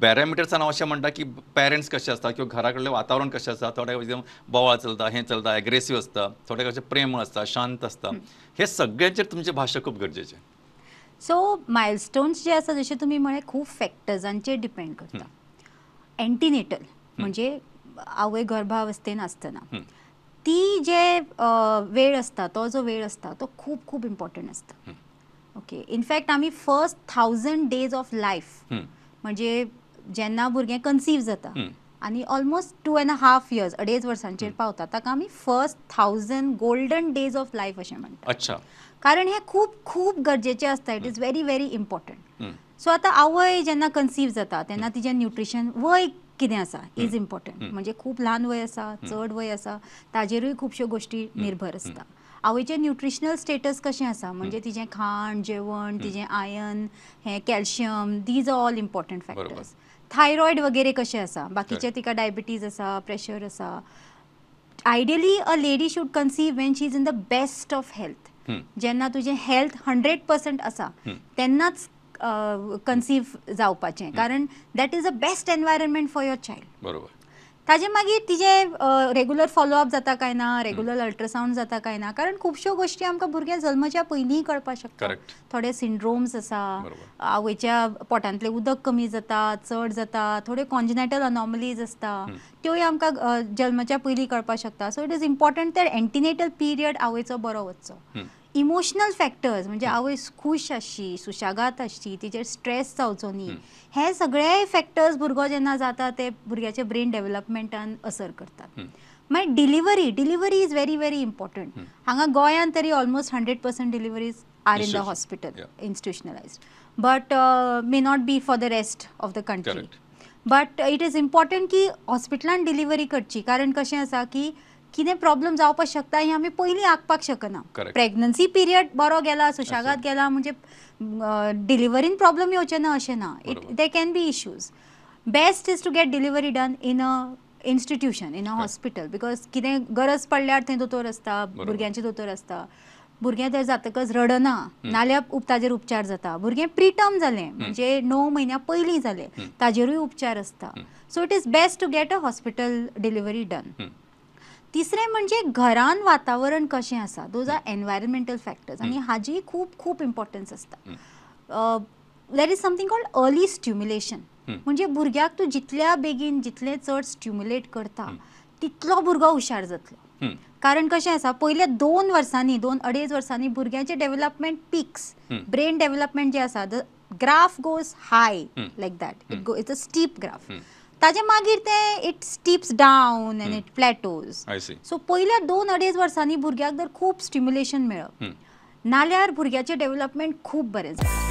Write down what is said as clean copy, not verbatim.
पॅरामिटर्सान हांव अशें म्हणटा की पेरंट्स कशे आसता किंवा घरा कडलें वातावरण कशें आसता. थोडे एकदम बोवाळ चलता, हें चलता, एग्रेसीव आसता, थोडे कशें प्रेमळ आसता, शांत आसता. हे सगळ्यांचेर तुमचें भाशा खूब गरजेचें. सो मायलस्टोन्स जे आसा, जशें तुमी म्हळें, खूब फॅक्टर्सांचेर डिपेंड करता. एंटीनेटल म्हणजे आवय गर्भावस्थेन आसतना ती जे वेळ आसता, तो जो वेळ आसता तो खूब खूब इम्पॉर्टंट आसता. ओके, इनफॅक्ट आमी फर्स्ट 1000 डेज ऑफ लायफ, म्हणजे जेन्ना भुरगें कन्सीव जाता आनी ऑलमोस्ट 2.5 इयर्स, अडेज वर्सांचेर पावता, ताका आमी first 1000 golden days of life अशें म्हणटा. कारण हें खूब खूब गरजेचें आसता. It is very very important. So आतां आवय जेन्ना कन्सीव जाता तेन्ना तिजें न्युट्रिशन, वय कितें आसा is important. म्हणजे खूब ल्हान वय आसा, चड वय आसा, ताजेरूय खुबश्यो गोश्टी निर्भर आसता. आवयचें न्युट्रिशनल स्टेटस कशें आसा, म्हणजे तिजें खाण जेवण, तिजें आयर्न, हें calcium, these are all important factors. Thyroid वगैरे कशें आसा, बाकीचे तिका डायबिटीज आसा, प्रेशर आसा. Ideally, a lady should conceive when she is in the best of health. जेन्ना तुजें हेल्थ 100% आसा तेन्नाच कन्सीव जावपाचें, कारण that is a best environment for your child. ताजे मागीर तिजें रेगुलर फॉलोअप जाता काय ना, रेगुलर अल्ट्रासावंड जाता काय ना, कारण खुबश्यो गोश्टी आमकां भुरगें जल्मच्या पयलींय कळपाक शकता. थोडे सिंड्रोम्स आसा, आवयच्या पोटांतलें उदक कमी जाता, चड जाता, थोड्यो कॉन्जनायटल अनॉमलीज आसता, त्योय आमकां जल्माच्या पयलीं कळपाक शकता. सो it is important ते एंटिनेटल पिरियड आवयचो बरो वचचो. इमोशनल फॅक्टर्स, म्हणजे आवय खूश आसची, सुशेगाद आसची, तिचेर स्ट्रेस जावचो न्ही, हे सगळे फॅक्टर्स भुरगो जेन्ना जाता ते भुरग्याच्या ब्रेन डेव्हलपमेंटान असर करतात. मागीर delivery. Delivery is very very important. हांगा गोंयांत तरी almost 100% deliveries are in the hospital, institutionalized, but may not be for the rest of the country. But it is important की हॉस्पिटलान डिलिव्हरी करची, कारण कशें आसा की कितें प्रॉब्लम जावपाक शकता हें आमी पयलीं आंकपाक शकना. प्रेग्नन्सी पिरियड बरो गेला, सुशेगाद गेला म्हणजे डिलिव्हरीन प्रॉब्लम येवचे ना अशें ना. It there can be issues. Best is to get delivery done in a institution, in a hospital, because कितें गरज पडल्यार थंय दोतोर आसता, भुरग्यांचे दोतोर आसता. भुरगें थंय जातकच रडना नाल्यार ताजेर उपचार जाता. भुरगें प्रिटर्म जालें, म्हणजे 9 म्हयन्या पयलीं जालें, ताजेरूय उपचार आसता. So it is best to get a hospital delivery done. तिसरें म्हणजे घरान वातावरण कशें आसा. Those are environmental factors आनी हाजी खूब खूब इम्पॉर्टन्स आसता. There is something called early stimulation, म्हणजे भुरग्याक तूं जितल्या बेगीन, जितलें चड स्टिम्युलेट करता तितलो भुरगो हुशार जातलो. कारण कशें आसा, पयल्या 2 वर्सांनी, 2-2.5 वर्सांनी भुरग्याचें डेव्हलपमेंट पिक्स. ब्रेन डेव्हलपमेंट जें आसा, the graph goes high like that. It's a steep graph. ताजे मागीर ते it steeps down and it plateaus. I see. So पयल्या 2-2.5 वर्सांनी भुरग्याक जर खूब स्टिम्युलेशन मेळप नाल्यार भुरग्याचें डेव्हलपमेंट खूब बरें जाता.